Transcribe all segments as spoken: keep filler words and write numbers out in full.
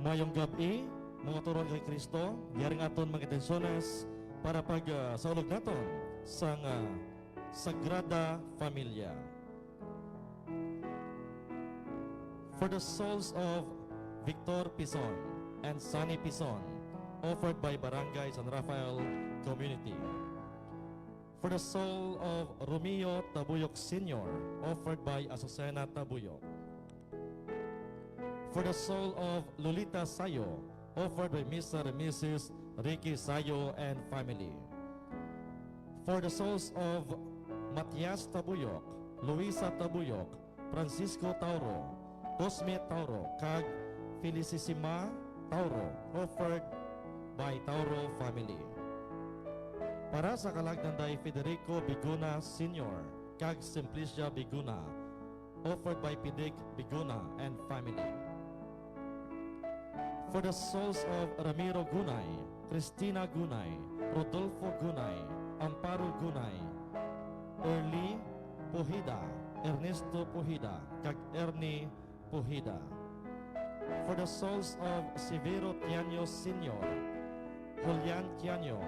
Mayong gab-i, mga turon kay Kristo. Yari nga aton mga intensyones para pag, ah, saulog naton sang, ah, Sagrada Familia. For the souls of Victor Pison and Sunny Pison, offered by Barangay San Rafael Community. For the soul of Romeo Tabuyok Senior, offered by Azucena Tabuyok. For the soul of Lolita Sayo, offered by Mister and Missus Ricky Sayo and family. For the souls of Matias Tabuyok, Luisa Tabuyok, Francisco Tauro, Cosme Tauro, kag Felicissima Tauro, offered by Tauro family. Para sa kalag Nanday Federico Biguna Senior kag Simplicia Biguna, offered by Pidik Biguna and family. For the souls of Ramiro Gunay, Cristina Gunay, Rodolfo Gunay, Amparo Gunay, Early Pujida, Ernesto Pujida, kag Ernie Pujida. For the souls of Severo Tiaño Senior, Julian Tiaño,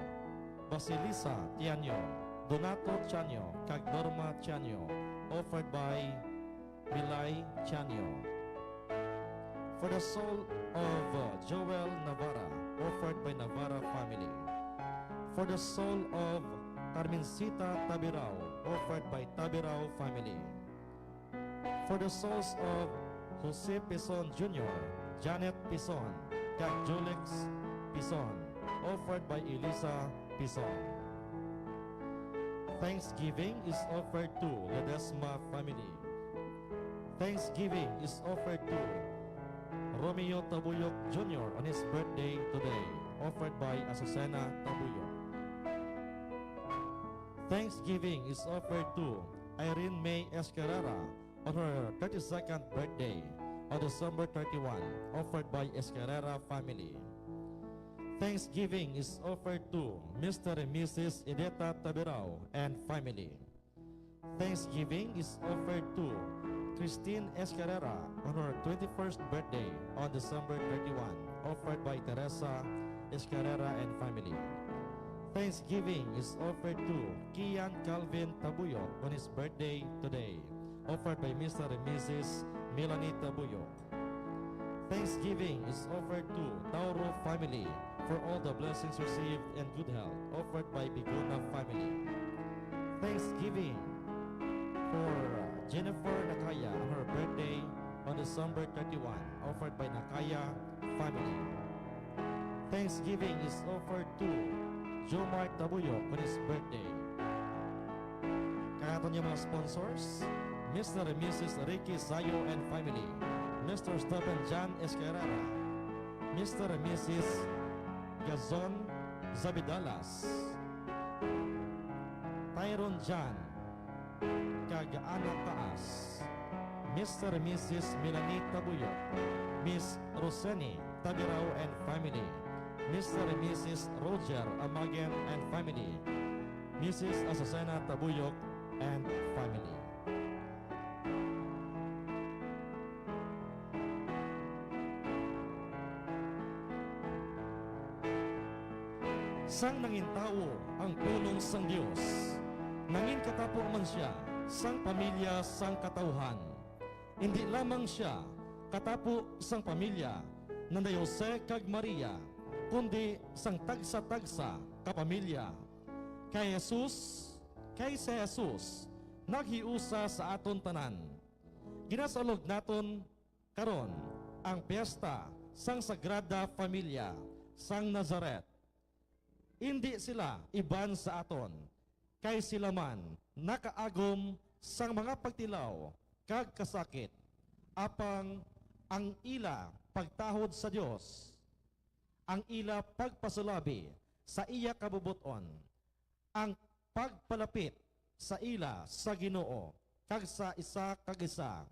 Basilisa Tiaño, Donato Tiaño, kag Norma Tiaño, offered by Milay Tiaño. For the soul of, uh, Joel Navarra, offered by Navarra family. For the soul of Carmencita Tabirao, offered by Tabirao family. For the souls of Jose Pison Junior, Janet Pison, kag Julex Pison, offered by Elisa Pison. Thanksgiving is offered to Ledesma family. Thanksgiving is offered to Romeo Tabuyok Junior on his birthday today, offered by Azucena Tabuyok. Thanksgiving is offered to Irene May Escarrera on her thirty-second birthday on December thirty-one, offered by Escarrera family. Thanksgiving is offered to Mister and Missus Ideta Tabirao and family. Thanksgiving is offered to Christine Escarrera on her twenty-first birthday on December thirty-one, offered by Teresa Escarrera and family. Thanksgiving is offered to Kian Calvin Tabuyok on his birthday today, offered by Mister and Missus Melanie Tabuyok. Thanksgiving is offered to Tauro family for all the blessings received and good health, offered by Biguna family. Thanksgiving for Jennifer Nakaya on her birthday on December thirty-one, offered by Nakaya family. Thanksgiving is offered to Jomar Tabuyok on his birthday. Kag aton nga mga sponsors, Mister and Missus Ricky Sayo and family, Mister Stephen John Escarrera, Mister and Missus Gazon Zabidalas, Tyron John, kag Ana Taas, Mister and Missus Melanie Tabuyok, Miss Roseni Tabirao and family, Mister and Missus Roger Amagen and family, Missus Azucena Tabuyok and family. Sang nangintawo ang pulong sang Dios, nanginkatapo man sia sang pamilya sang katawuhan. Indi lamang sia katapo sang pamilya Nanay Jose kag Maria, kundi sang tagsa-tagsa ka pamilya. Kay Jesus, kay si Jesus naghiusa sa aton tanan. Ginasaulog naton karon ang piyesta sang Sagrada Familia sang Nazaret. Indi sila iban sa aton, kay sila man nakaagom sang mga pagtilaw kag kasakit, apang ang ila pagtahod sa Dios, ang ila pagpasulabi sa iya kabubot-on, ang pagpalapit sa ila sa Ginoo kag sa isa kag isa.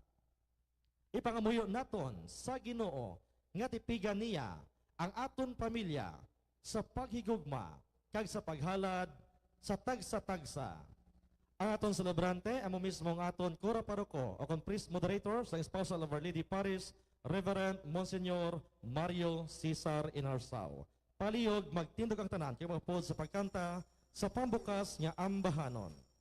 Ipangamuyo naton sa Ginoo nga tipigan niya ang aton pamilya sa paghigugma kag sa paghalad sa tagsa-tagsa. Ang aton selebrante amo mismo ang aton kura paroko o kon priest moderator sa Spousal of Our Lady Parish Reverend Monsignor Mario Cesar Inarsao. Palihog, magtindog ang tanan kag mag-upod sa pagkanta sa pambukas nga ambahanon. Amen.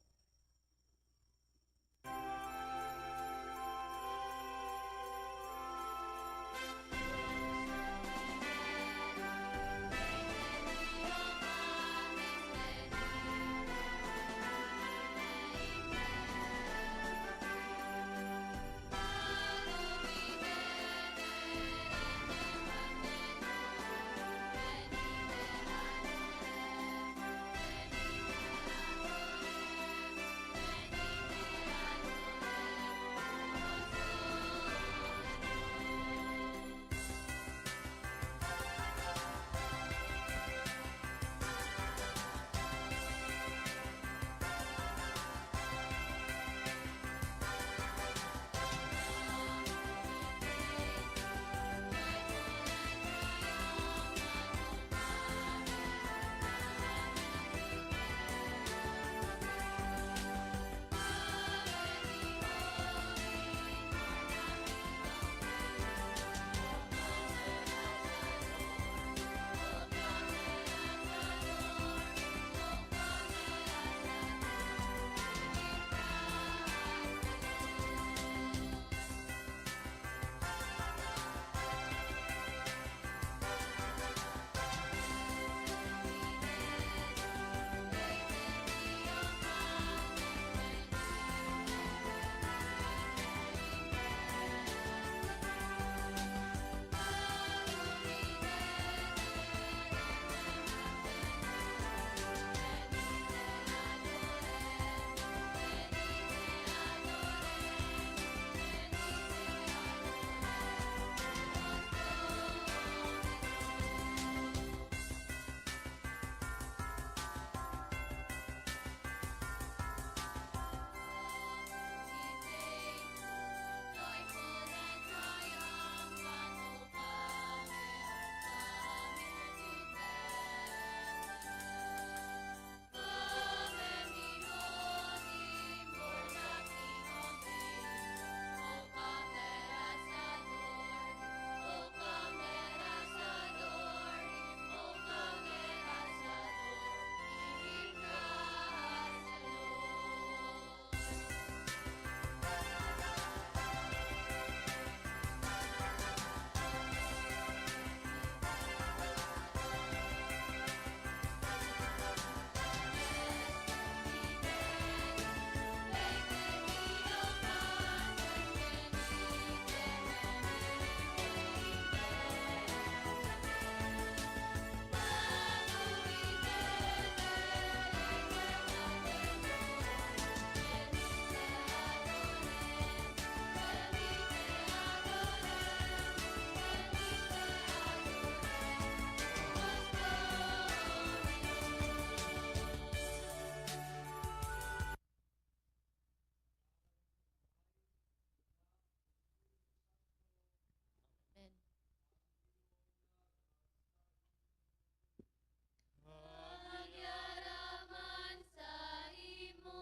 Pagyaraman sa imo.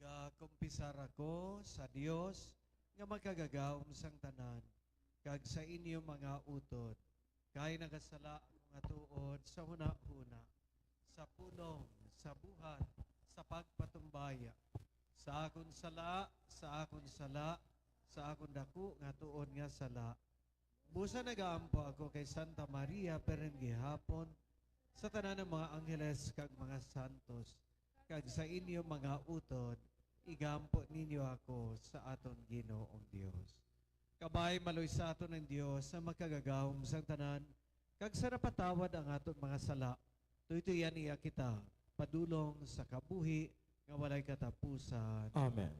Nagakumpisar ako sa Dios nga Makagagahom sang tanan, kag sa inyo mga utod, kay nagasala ako nga tuod sa hunahuna, sa pulong, sa buhat, sa pagpatumbaya, sa akon sala, sa akon sala, sa akon daku nga tuod nga sala. Busa nagaampo ako kay Santa Maria, pirme gihapon, sa tanan nga mga angheles kag mga santos, kag sa inyo mga utod, igaampo ninyo ako sa aton Ginoong Dios. Kabay, maluy sa aton ang Dios, ang Makagagahom sang tanan, kag sa napatawad ang aton mga sala, tuytuyan niya kita padulong sa kabuhi nga walay katapusan. Amen.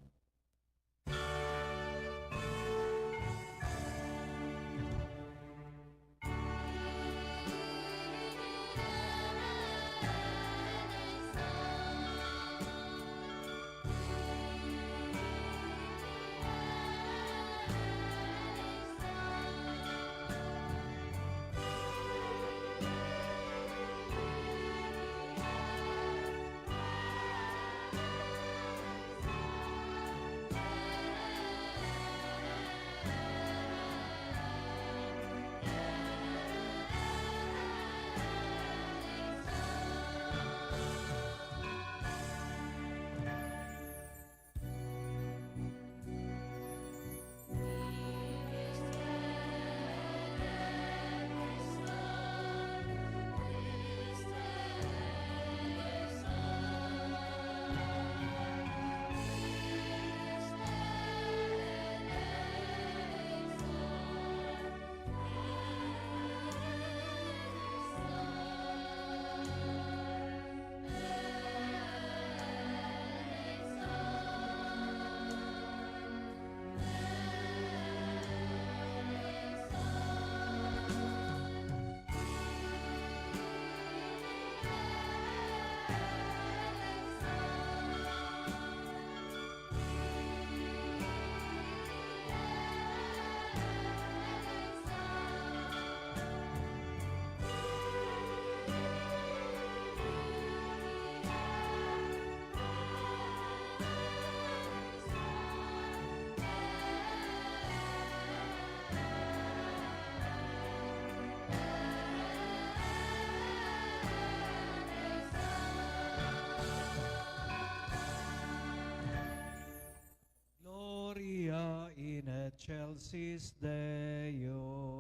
Sis Deo.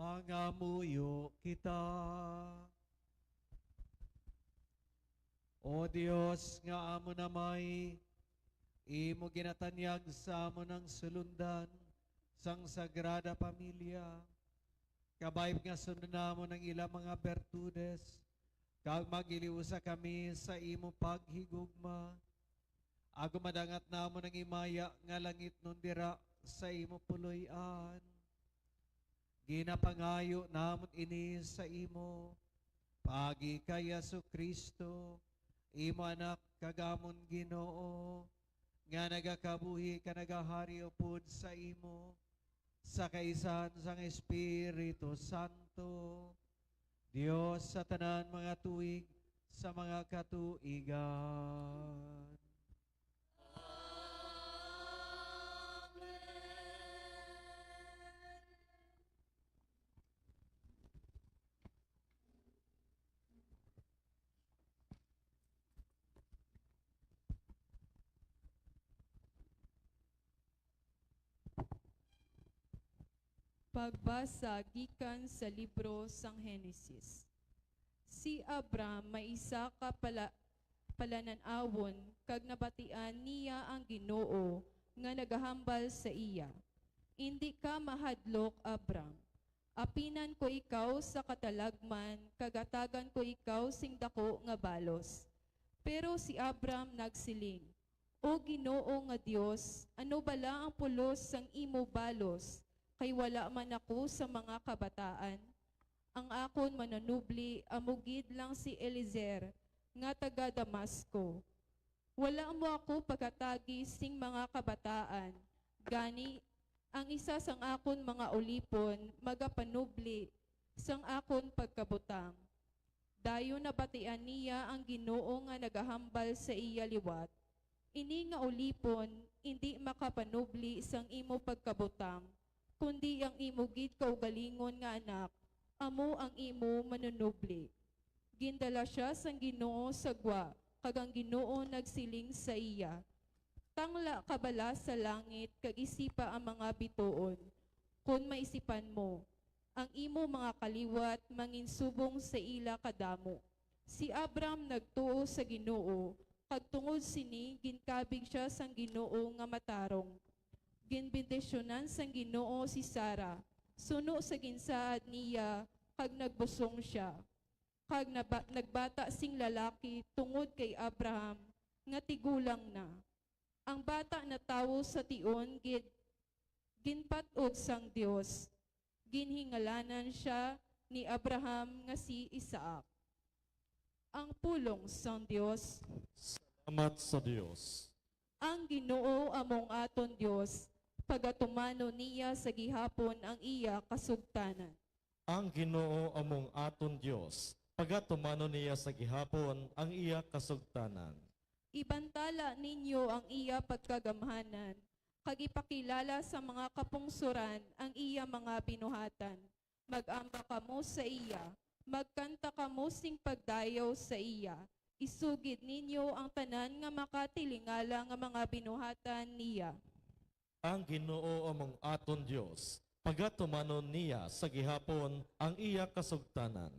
Mangamuyo kita. O Dios nga amon Amay, imo ginatanyag sa amon ang sulundan sang Sagrada Familia. Kabay nga sundon namon ang ila mga bertudes, kag magiliusa kami sa imo paghigugma. Agod madangat namon ang himaya nga langitnon dira sa imo puloy-an. Ginapangayo namon ini sa imo, paagi kay Jesu-Cristo, imo Anak kag amon Ginoo, nga nagakabuhi kag nagahari upod sa imo, sa kaisahan sang Espiritu Santo, Dios sa tanan mga tuig sa mga katuigan. Amen. Pagbasa gikan sa libro sang Henesis. Si Abram may isa ka pala-, palanan-awon, kag nabatian niya ang Ginoo nga nagahambal sa iya, "Indi ka mahadlok, Abram. Apinan ko ikaw sa katalagman, kag hatagan ko ikaw sing daku nga balos." Pero si Abram nagsiling, "O Ginoo nga Dios, ano bala ang pulos sang imo balos? Kay wala man ako sa mga kabataan. Ang akon manunubli amo gid lang si Eliezer nga taga Damasco. Wala mo ako paghatagi sing mga kabataan, gani ang isa sang akon mga ulipon magapanubli sang akon pagkabutang." Dayon nabatian niya ang Ginoo nga nagahambal sa iya liwat, "Ini nga ulipon indi makapanubli sang imo pagkabutang, kundi ang imo gid kaugalingon nga anak amo ang imo manunubli." Gindala sia sang Ginoo sa gwa, kag ang Ginoo nagsiling sa iya, "Tangla ka bala sa langit kag isipa ang mga bituon, kon maisipan mo, ang imo mga kaliwat manginsubong sa ila kadamo." Si Abram nagtuo sa Ginoo, kag tungod sini ginkabig sia sang Ginoo nga matarong. Ginbendisyonan sang Ginoo si Sara suno sa ginsaad niya, kag nagbusong sia, kag naba-, nagbata sing lalaki tungod kay Abraham nga tigulang na. Ang bata natawo sa tion gid ginpat-od sang Dios. Ginhingalanan sia ni Abraham nga si Isaac. Ang pulong sang Dios. Salamat sa Dios. Ang Ginoo among aton Dios, pagatumanon niya sa gihapon ang iya kasugtanan. Ang Ginoo among aton Dios, pagatumanon niya sa gihapon ang iya kasugtanan. Ibantala ninyo ang iya pagkagamhanan, kag ipakilala sa mga kapungsoran ang iya mga binuhatan. Mag-amba kamo sa iya, magkanta kamo sing pagdayaw sa iya. Isugid ninyo ang tanan nga makatilingala nga mga binuhatan niya. Ang Ginoo among aton Dios, pagatumanon niya sa gihapon ang iya kasugtanan.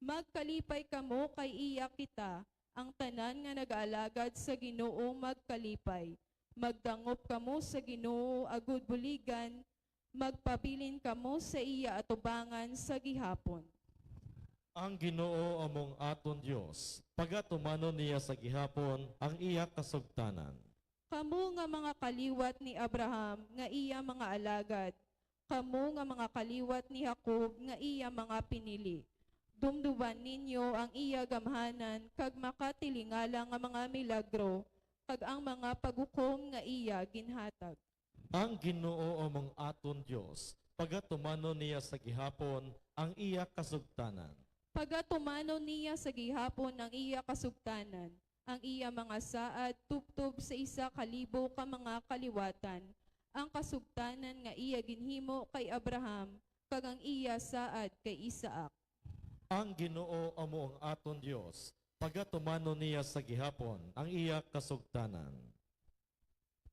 Magkalipay kamo kay iya kita, ang tanan nga nagaalagad sa Ginoo magkalipay. Magdangop kamo sa Ginoo, agod buligan, magpabilin kamo sa iya atubangan sa gihapon. Ang Ginoo among aton Dios, pagatumanon niya sa gihapon ang iya kasugtanan. Kamo nga mga kaliwat ni Abraham nga iya mga alagad, kamo nga mga kaliwat ni Jacob nga iya mga pinili, dumduman ninyo ang iya gamhanan kag makatilingala nga mga milagro kag ang mga paghukom nga iya ginhatag. Ang Ginoo among aton Dios, pagatumanon niya sa gihapon ang iya kasugtanan. Pagatumanon niya sa gihapon ang iya kasugtanan, ang iya mga saad tubtob sa isa ka libo ka mga kaliwatan, ang kasugtanan nga iya ginhimo kay Abraham, kag ang iya saad kay Isaac. Ang Ginoo amo ang aton Dios, pagatumanon niya sa gihapon ang iya kasugtanan.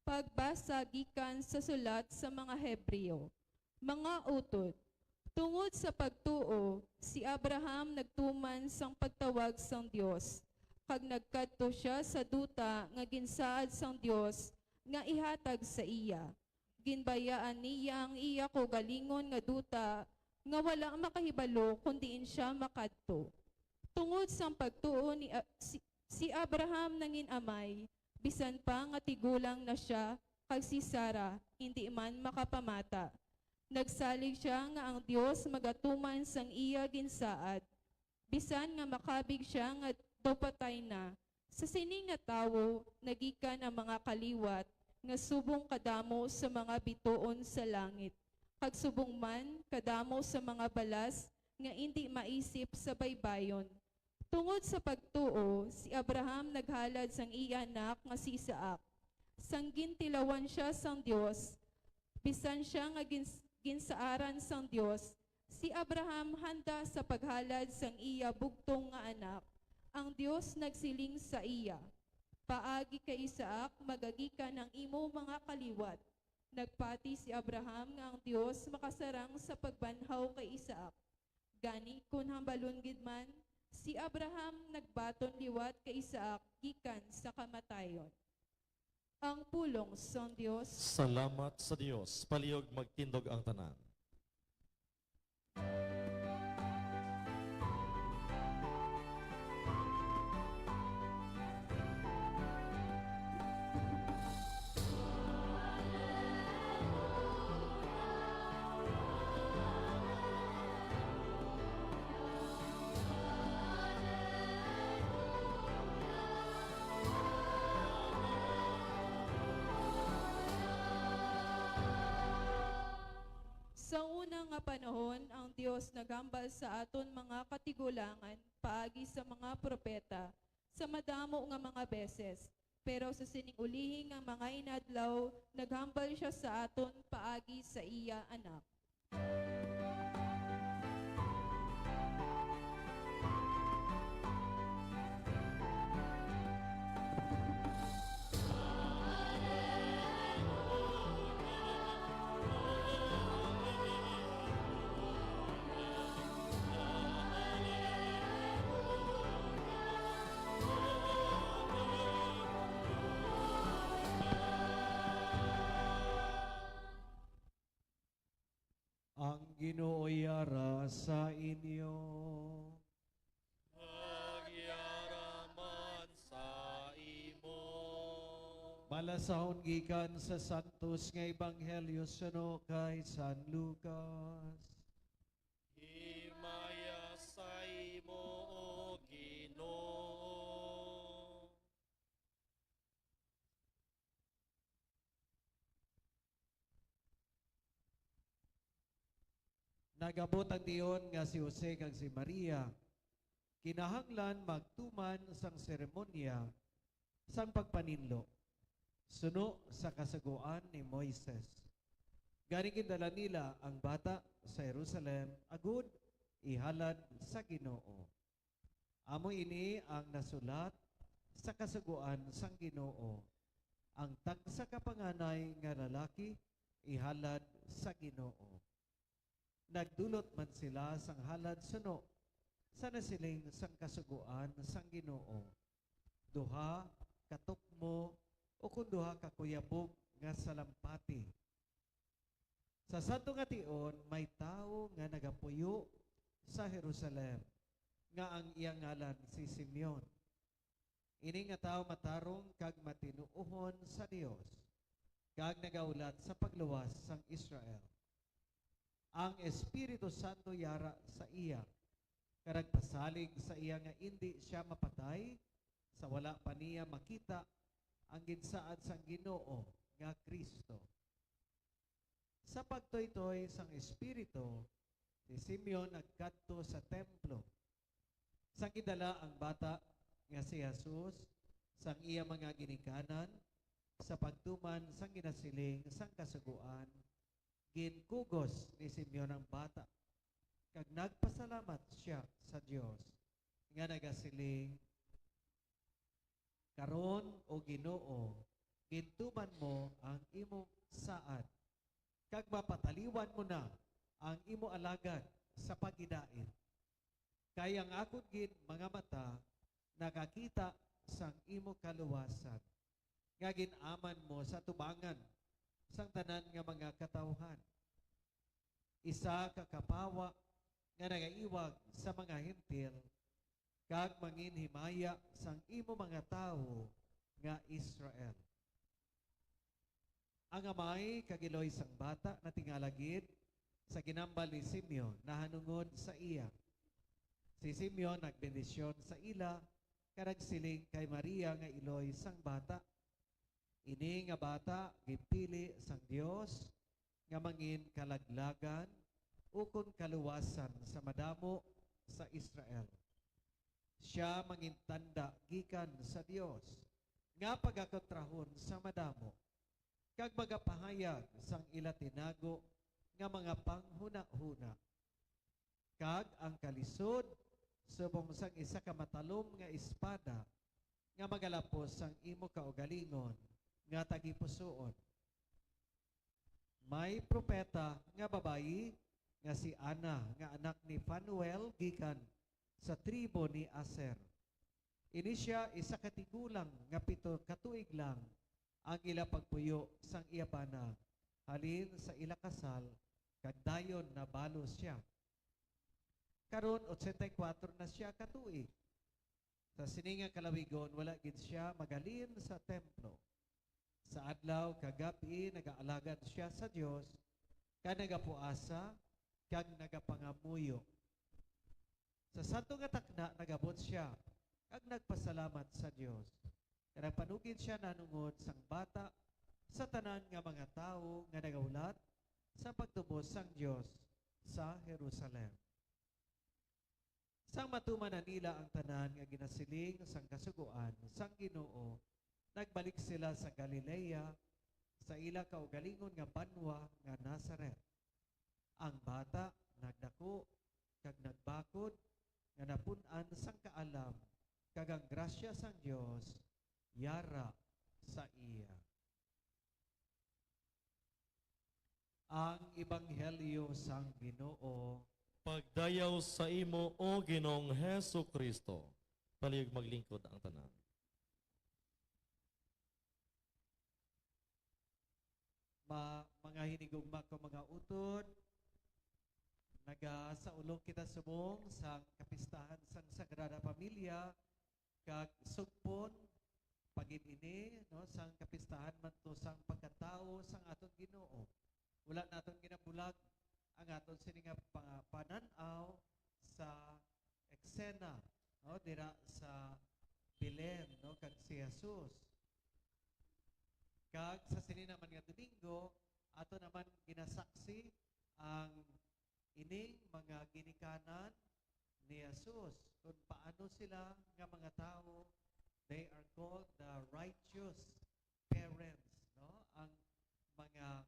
Pagbasa gikan sa sulat sa mga Hebreo. Mga utod, Tungod sa pagtuo, si Abraham nagtuman sang pagtawag sang Dios, kag nagkadto sia sa duta nga ginsaad sang Dios nga ihatag sa iya. Ginbayaan niya ang iya kaugalingon nga duta nga wala makahibalo kon diin sia makadto. Tungod sang pagtuo ni A-, si, si Abraham nangin-amay, bisan pa nga tigulang na sia, kag si Sara indi man makapamata. Nagsalig sia nga ang Dios magatuman sang iya ginsaad, bisan nga makabig sia nga daw patay na. Sa sini nga tawo nagikan ang mga kaliwat nga subong kadamo sa mga bituon sa langit, kag subong man kadamo sa mga balas nga indi maisip sa baybayon. Tungod sa pagtuo, si Abraham naghalad sang iya anak nga si Isaac. Sang gintilawan sia sang Dios, bisan sia nga gins-, ginsaaran sang Dios, si Abraham handa sa paghalad sang iya bugtong nga anak. Ang Dios nagsiling sa iya, "Paagi kay Isaac magagikan ang imo mga kaliwat." Nagpati si Abraham nga ang Dios makasarang sa pagbanhaw kay Isaac. Gani, kon hambalon gid man, si Abraham nagbaton liwat kay Isaac gikan sa kamatayon. Ang pulong sang Dios. Salamat sa Dios. Palihog magtindog ang tanan. Sa una nga panahon, ang Dios naghambal sa aton mga katigulangan paagi sa mga propeta sa madamo nga mga beses, pero sa sining ulihi nga mga inadlaw, naghambal sia sa aton paagi sa iya Anak. Ang Ginoo yara sa inyo. Agyara man sa imo. Balasahon gikan sa Santos nga Ebanghelyo suno kay San Lucas. Himaya sa imo, O Ginoo. Nag-abot ang tion nga si Jose kag si Maria kinahanglan magtuman sang seremonya sang pagpaninlo suno sa kasugoan ni Moises. Gani gindala nila ang bata sa Jerusalem agud ihalad sa Ginoo. Amo ini ang nasulat sa Kasugoan sang Ginoo, "Ang tagsa ka panganay nga lalaki ihalad sa Ginoo." Nagdulot man sila sang halad suno sa nasiling sang Kasugoan sang Ginoo, "Duha ka tukmo ukon duha ka kuyabog nga salampati." Sa sadto nga tion, may tawo nga nagapuyo sa Jerusalem, nga ang iya ngalan si Simeon. Ini nga tawo matarong kag matinuohon sa Dios, kag nagahulat sa pagluwas sang Israel. Ang Espiritu Santo yara sa iya, kag nagpasalig sa iya nga indi sia mapatay sa wala pa niya makita ang ginsaad sang Ginoo nga Cristo. Sa pagtuytoy sang Espiritu, si Simeon nagkadto sa templo. Sang gidala ang bata nga si Jesus sang iya mga ginikanan, sa pagtuman sang ginasiling sang Kasugoan, ginkugos ni Simeon ang bata, kag nagpasalamat sia sa Dios, nga nagasiling, "Karon, O Ginoo, gintuman mo ang imong saad, kag mapataliwan mo na ang imo alagad sa pagidait, kay ang akon gid mga mata nakakita sang imo kaluwasan, nga gin-aman mo sa tubangan sang tanan nga mga katawuhan. Isa ka kapawa nga nagaiwag sa mga Hentil, kag manginhimaya sang imo mga tawo nga Israel. Ang amay kag iloy sang bata natingala gid sa ginhambal ni Simeon nahanungod sa iya. Si Simeon nagbendisyon sa ila kag nagsiling kay Maria nga iloy sang bata, "Ini nga bata ginpili sang Dios nga mangin kalaglagan ukon kaluwasan sa madamo sa Israel. Sia mangin tanda gikan sa Dios nga pagakontrahon sa madamo, kag magapahayag sang ila tinago nga mga panghunahuna, kag ang kalisod subong sang isa ka matalom nga espada nga magalapos sang imo kaugalingon nga tagipusoon." May propeta nga babayi nga si Ana, nga anak ni Fanuel, gikan sa tribo ni Aser. Ini sia isa ka tigulang nga pito ka tuig lang ang ila pagpuyo sang iya bana halin sa ila kasal, kag dayon nabalo sia. Karon, ochenta y kuwatro na sia ka tuig. Sa sini nga kalawigon, wala gid sia magalin sa templo. Sa adlaw kag gab-i, nagaalagad sia sa Dios, kag nagapuasa, kag nagapangamuyo. Sa sadto nga takna, nag-abot sia, kag nagpasalamat sa Dios. Kag nagpanugid sia nanungod sang bata sa tanan nga mga tawo nga nagahulat sa pagtubos sang Dios sa Jerusalem. Sang matuman na nila ang tanan nga ginasiling sang Kasugoan sang Ginoo, nagbalik sila sa Galilea, sa ila kaugalingon nga banwa nga Nazaret. Ang bata nagdako kag nagbakod nga napun-an sang kaalam, kag ang grasya sang Dios yara sa iya. Ang Ebanghelyo sang Ginoo. Pagdayaw sa imo, O Ginoong Jesu-Cristo. Palihog maglingkod ang tanan. Ma-, mga hinigugma ko, mga utod, nagasaulog kita subong sang kapistahan sang Sagrada Familia, kag sugpon pa gid ini, no, sang kapistahan man to sang pagkatawo sang aton Ginoo. Wala naton ginabulag ang aton sini nga pa-, panan-aw sa eksena, no, dira sa Belen, no, kag si Jesus. Kag sa sini naman nga Domingo, ato naman ginasaksi ang ining mga ginikanan ni Jesus, kung paano sila nga mga tawo, they are called the righteous parents, no? Ang mga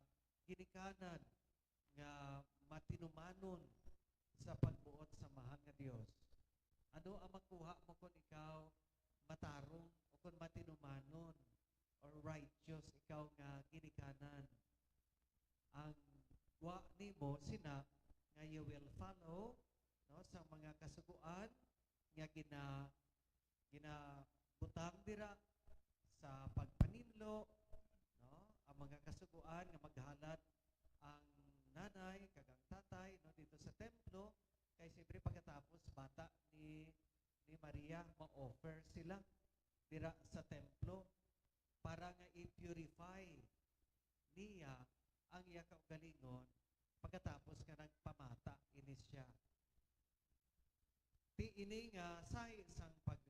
ginikanan nga matinumanon sa pagbuot sa Mahal nga Dios. Ano ang makuha mo kung ikaw matarong o kung matinumanon or righteous, ikaw nga ginikanan? Ang gwa nimo sina nga you will follow, no, sa mga kasugoan nga gina-, ginabutang dira sa pagpaninlo, no, ang mga kasugoan nga maghalad ang nanay kag ang tatay, no, dito sa templo, kay siyempre pagkatapos bata ni, ni Maria, ma-offer sila dira sa templo para nga i-purify niya ang iya kaugalingon pagkatapos nga nagpamata ini siya. Ti ini nga sahi sang pag-,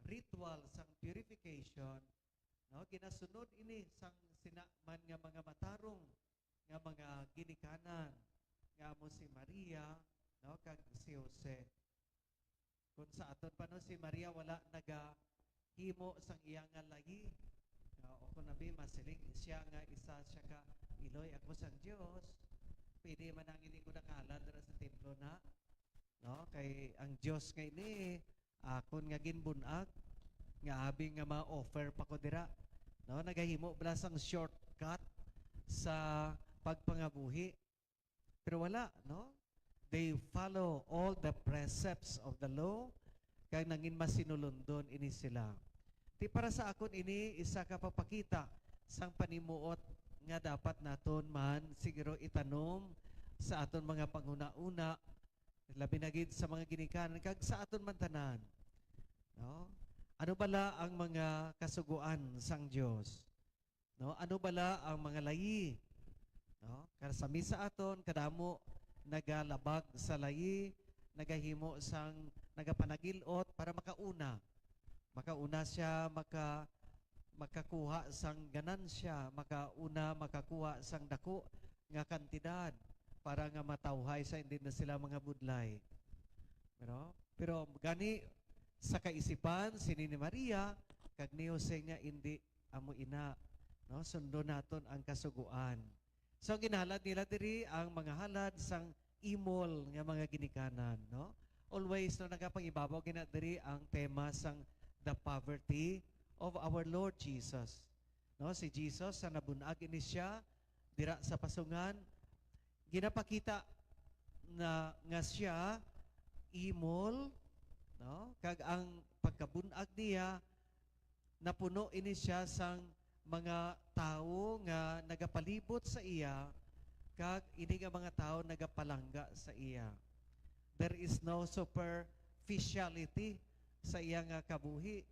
ritual sang purification, no, ginasunod ini sang sina man nga mga matarong nga mga ginikanan, nga amo si Maria, no, kag si Jose. Kung sa aton pa, no, si Maria wala nagahimo sang iya nga layi. Ah, o kung abi masiling siya nga isa siya ka iloy ako sang Dios, pwede man ang hindi ko nakahalad dira sa templo na, no? Kay ang Dios nga ini, akon nga ginbun-ag, nga abi nga ma-offer pa ko dira, no? Nagahimo bala sang shortcut sa pagpangabuhi. Pero wala, no? They follow all the precepts of the law, kag nangin masinulundon ini sila. Ti para sa akon ini isa ka papakita sang panimuot nga dapat naton man siguro itanom sa aton mga panghuna-una, labi na gid sa mga ginikanan kag sa aton man tanan. No? Ano bala ang mga kasugoan sang Dios? No? Ano bala ang mga layi? No? Kar sa misa aton, kadamo nagalabag sa layi, nagahimo sang, nagapanagil-ot para makauna. Makauna siya, maka-, makakuha sang ganansya, makauna, makakuha sang dako nga kantidad para nga matawhay sa hindi na sila mga budlay. Pero, pero gani, sa kaisipan, sini ni Maria, kag ni Jose nga hindi amo ina, no? Sundon naton ang kasugoan. So, ang ginhalad nila diri ang mga halad sang imol nga mga ginikanan, no? Always, no, nagapangibabaw gina diri ang tema sang the poverty of our Lord Jesus. No, si Jesus, sa nabun-ag ini siya dira sa pasungan, ginapakita na nga siya imol, no? Kag ang pagkabun-ag niya, napuno ini siya sang mga tawo nga nagapalibot sa iya, kag ini nga mga tawo nagapalangga sa iya. There is no superficiality sa iya nga kabuhi.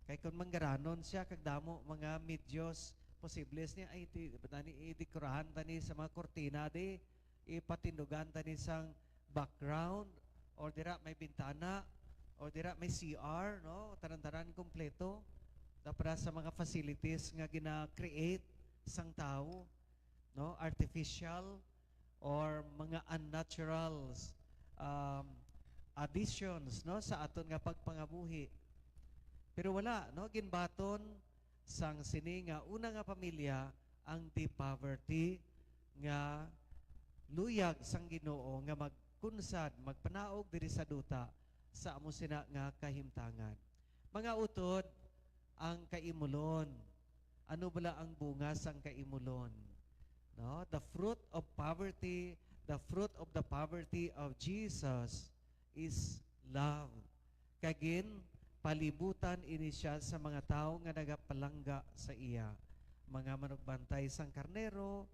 Kay kon manggaranon siya kag damo mga medyos posibles niya, ay, ti-, tani, idekorahan tani sa mga kurtina di, ipatindugan tani sang background, or dira may bintana, or dira may C R, no? Tanan-tanan kompleto. Da para sa mga facilities nga gina-create sang tawo, no? Artificial or mga unnatural, um, additions, no, sa aton nga pagpangabuhi. Pero wala, no, ginbaton sang sini nga una nga pamilya ang deep poverty nga luyag sang Ginoo nga magkunsad, magpanaog diri sa duta sa amo sina nga kahimtangan. Mga utod, ang kaimulon. Ano bala ang bunga sang kaimulon? No? The fruit of poverty, the fruit of the poverty of Jesus is love. Kag ginpalibutan ini siya sa mga tawo nga nagapalangga sa iya, mga manugbantay sang karnero,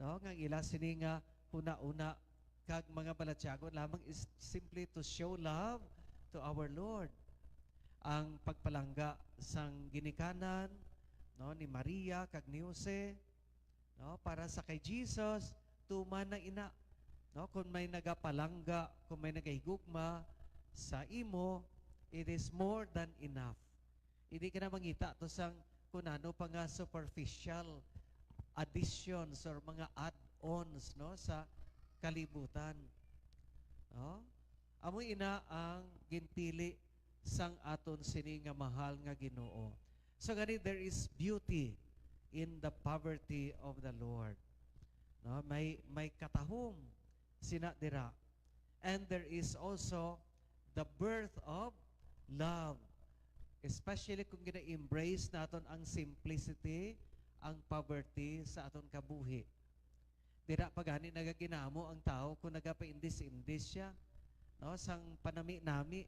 no, nga ang ila sini nga huna-una kag mga balatyagon lamang is simply to show love to our Lord. Ang pagpalangga sang ginikanan, no, ni Maria kag ni Jose, no, para sa kay Jesus, tuman na ina. No, kung may nagapalangga, kung may nagahigugma sa imo, it is more than enough. Hindi ka na mangita to sang kung ano pa nga superficial additions or mga add-ons, no, sa kalibutan. No? Amo ina ang ginpili sang aton sini nga mahal nga Ginoo. So gani, there is beauty in the poverty of the Lord. No, may, may katahom sina dira. And there is also the birth of love. Especially kung gina-embrace naton ang simplicity, ang poverty sa aton kabuhi. Dira pa gani nagaginamo ang tawo kung nagapaindis-indis siya, no? Sang panami-nami,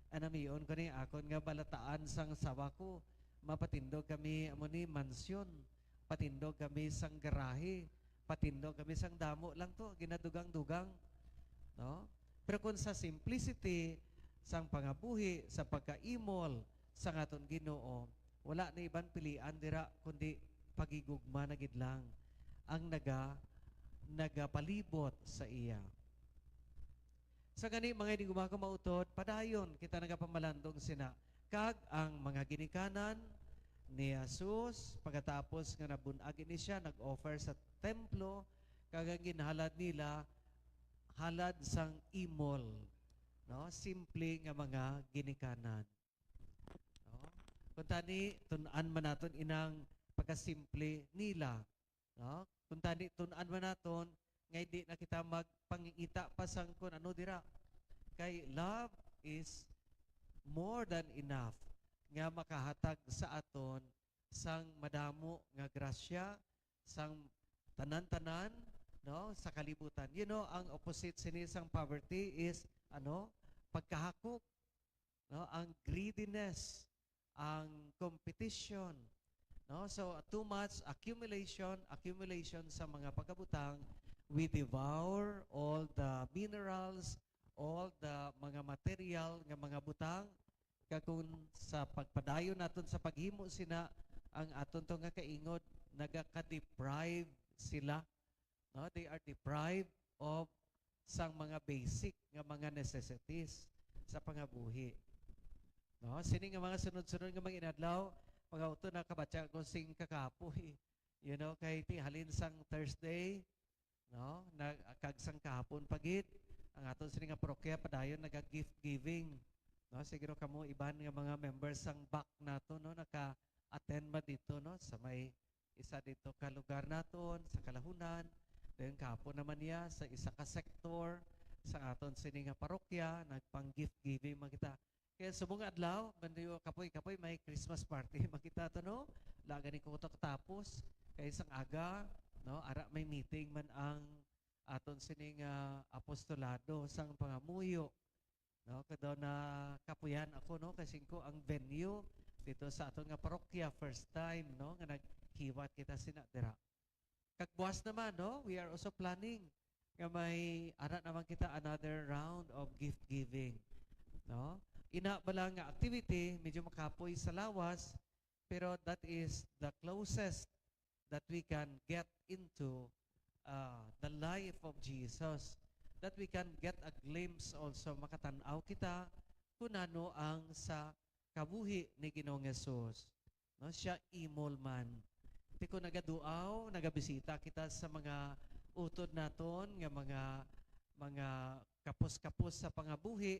anamion ko ni akon nga balataan sang sawa ko, mapatindog kami amo ni mansyon, patindog kami sang garahe, patindog kami sang damo lang to, ginadugang-dugang, no? Pero kung sa simplicity sang pangabuhi, sa pagkaimol sang aton Ginoo, wala na iban pilian dira kundi paghigugma na gid lang ang naga-, nagapalibot sa iya. Sa gani, mga inig-, mga mautod, padayon kita nagapamalandong sina, kag ang mga ginikanan ni Jesus, pagkatapos nga nabun-ag ini siya, nag-offer sa templo, kag ang ginhalad nila, halad sang imol, no? Simple nga mga ginikanan. No? Kung tani, tun-an man naton inang pagkasimple nila. No? Kung tani, tun-an man naton nga hindi na kita magpangita pa sang kun ano dira. Kay love is more than enough nga makahatag sa aton sang madamo nga grasya, sang tanan-tanan, no, sa kalibutan. You know, ang opposite sini sang poverty is, ano, pagkahakog, no, ang greediness, ang competition, no? So, too much accumulation, accumulation sa mga pagkabutang, we devour all the minerals, all the mga material nga mga butang, kag kung sa pagpadayon naton sa paghimo sina, ang aton to nga kaingod, nagaka-deprive sila, no? They are deprived of sang mga basic nga mga necessities sa pangabuhi. No? Sini nga mga sunod-sunod nga mga inadlaw, mga utod, nakabatya ko sing kakapoy. You know, kay ti halin sang Thursday, no? Na, kag sang kahapon pa gid, ang aton sini nga parokya padayon naga gift giving. No? Siguro kamo iban nga mga members sang back nato, no, naka-attend ba dito, no, sa may isa dito ka lugar naton sa Kalahunan, then kahapon naman niya sa isa ka sektor sa aton sini nga parokya, nagpang gift giving man kita. Kaya subong nga adlaw, bandiyo kapoy-kapoy, may Christmas party man kita to, no? Laga ni kuto katapos, kay sang aga, no, ara may meeting man ang aton sini nga apostolado sang pangamuyo, no? Kadaw na kapuyan ako, no, kay singko ang venue dito sa aton nga parokya, first time, no, nga naghiwat kita sina dira. Kag buwas naman, no, we are also planning nga may ara naman kita another round of gift giving, no? Ina ba lang nga activity, medyo makapoy sa lawas, pero that is the closest that we can get into, uh, the life of Jesus, that we can get a glimpse also, makatan-aw kita kung ano ang sa kabuhi ni Ginoong Jesus. No, siya imol man. Ti kon nagaduaw, nagabisita kita sa mga utod naton nga mga, mga kapos-kapos sa pangabuhi,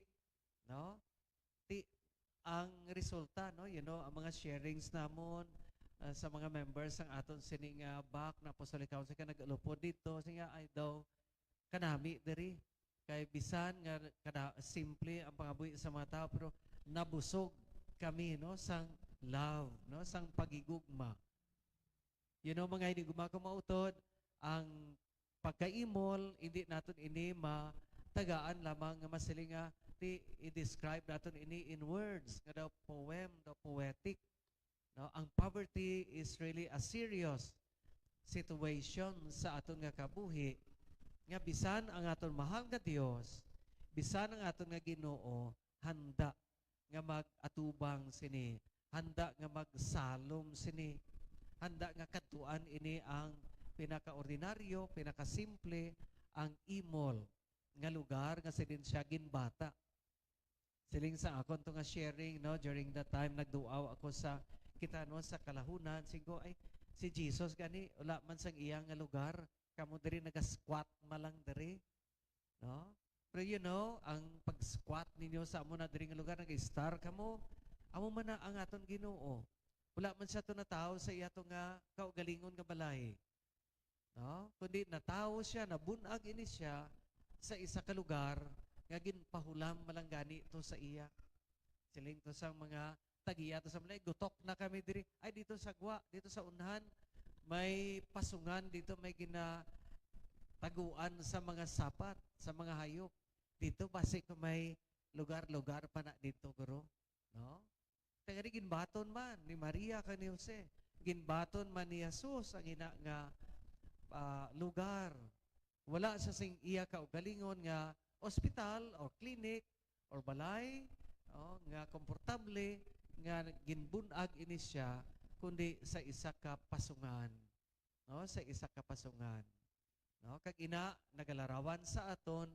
no? Ti ang resulta, no, you know, ang mga sharings namon, ah, sa mga members sang aton sini nga back na Apostolic Council ka nagalupod dito, siya ay daw kanami diri. Kay bisan nga kada simple ang pangabuhi sa mga tao, pero nabusog kami, no, sang love, no, sang pagigugma. You know, mga hinigugma ko mautod, ang pagkaimol, hindi naton ini matagaan lamang nga masiling nga ti i-describe naton ini in words, nga daw poem, daw poetic. No, ang poverty is really a serious situation sa aton nga kabuhi, nga bisan ang aton mahal nga Dios, bisan ang aton nga Ginoo, handa nga mag-atubang sini, handa nga magsalom sini, handa nga kadtuan ini ang pinakaordinaryo, pinakasimple, ang imol nga lugar nga sa diin siya ginbata. Siling sa akon to nga sharing, no, during that time nagduaw ako sa kita, no, sa Kalahunan, singko, ay, si Jesus gani wala man sang iya nga lugar, kamo diri naga-squat man lang diri, no? Pero you know, ang pag-squat ninyo sa amo na diri nga lugar, nag-star kamo, amo man na ang aton Ginoo. Wala man siya to natawo sa iya to nga kaugalingon nga balay. No? Kundi natawo siya, nabun-ag ini siya sa isa ka lugar nga ginpahulam man lang gani to sa iya. Siling to sang mga tag-iya to sa balay, "Gutok na kami diri." Ay, dito sa gwa, dito sa unhan, may pasungan dito, may ginataguan sa mga sapat, sa mga hayop. Dito, basi ko may lugar-lugar pa na dito, guro. No? Kay gani ginbaton man ni Maria kag ni Jose. Ginbaton man ni Jesus ang ina nga, ah, lugar. Wala siya sing iya kaugalingon nga ospital or clinic or balay, oh, nga komportable nga ginbun-ag ini siya, kundi sa isa ka pasungan, no? Sa isa ka pasungan. No? Kag ina, nagalarawan sa aton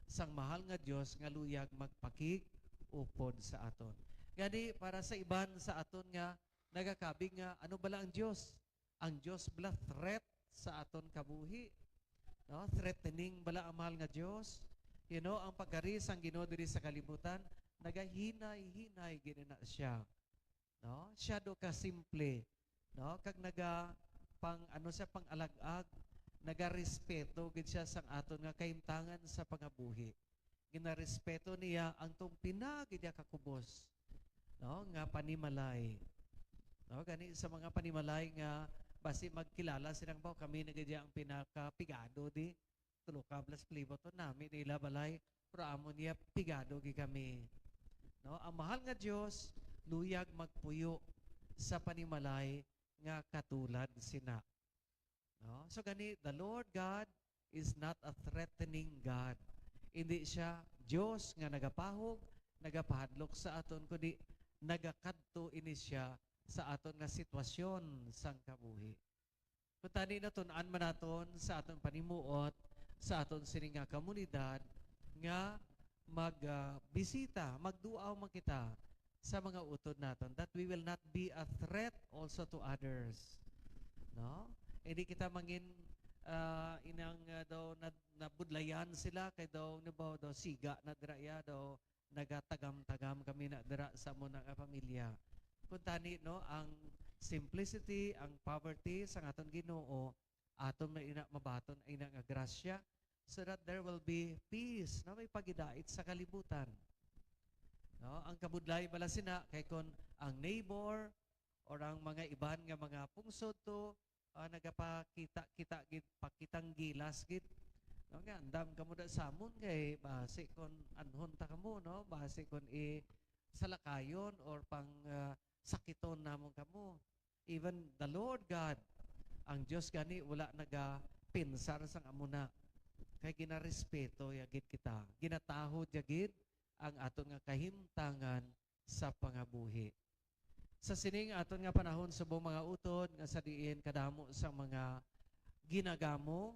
sang mahal nga Dios nga luyag magpakig-upod sa aton. Gani, para sa iban sa aton nga nagakabig nga, "Ano bala ang Dios?" Ang Dios bala threat sa aton kabuhi. No? Threatening bala ang mahal nga Dios? You know, ang pagkari sang Ginoo diri sa kalibutan, nagahinay-hinay gid na siya. No? Siya do ka simple, no? Kag naga pang, ano siya, pang-alag-ag, nagarespeto gid siya sang aton nga kahimtangan sa pangabuhi. Ginarespeto niya ang tong pina gid niya kakubos, no? Nga panimalay. No? Gani sa mga panimalay nga Basi magkilala silang ba, kami na gid ang pinakapigado di. Tulo ka blas palibot to, nami nila balay, pero amo niya pigado gid kami. No, ang mahal nga Dios luyag magpuyo sa panimalay nga katulad sina. No? So gani, the Lord God is not a threatening God. Hindi siya Dios nga nagapahog, nagapahadlok sa aton, kundi nagakadto ini siya sa aton nga sitwasyon sang kabuhi. Kuntani, natun-an man naton sa aton panimuot, sa aton sini nga komunidad, nga mag, ah, bisita, magduaw man kita sa mga utod naton, that we will not be a threat also to others. No? Hindi kita mangin, ah, inang, ah, daw na, nabudlayan sila kay daw, ano ba, daw siga na dira iya, daw nagatagam-tagam kami na dira sa amo na nga pamilya. Kuntani, no, ang simplicity, ang poverty sa aton Ginoo, aton na ina mabaton ang ina nga grasya, so that there will be peace, no, may pagidait sa kalibutan. No, ang kabudlay bala sina kay kon ang neighbor or ang mga iban nga mga pungsod to, ah, nagapakita-kita gid, pakitang gilas gid. No, nga andam kamo da samon kay basi kon anhon ta kamo, no? Basi kon i salakayon or pang, ah, sakiton namon kamo. Even the Lord God, ang Dios gani wala nagapinsar sang amo na. Kay ginarespeto ya gid kita. Ginatahod ya gid ang aton nga kahimtangan sa pangabuhi. Sa sining aton nga panahon, subong mga utod nga sa diin kadamo sang mga ginagamo,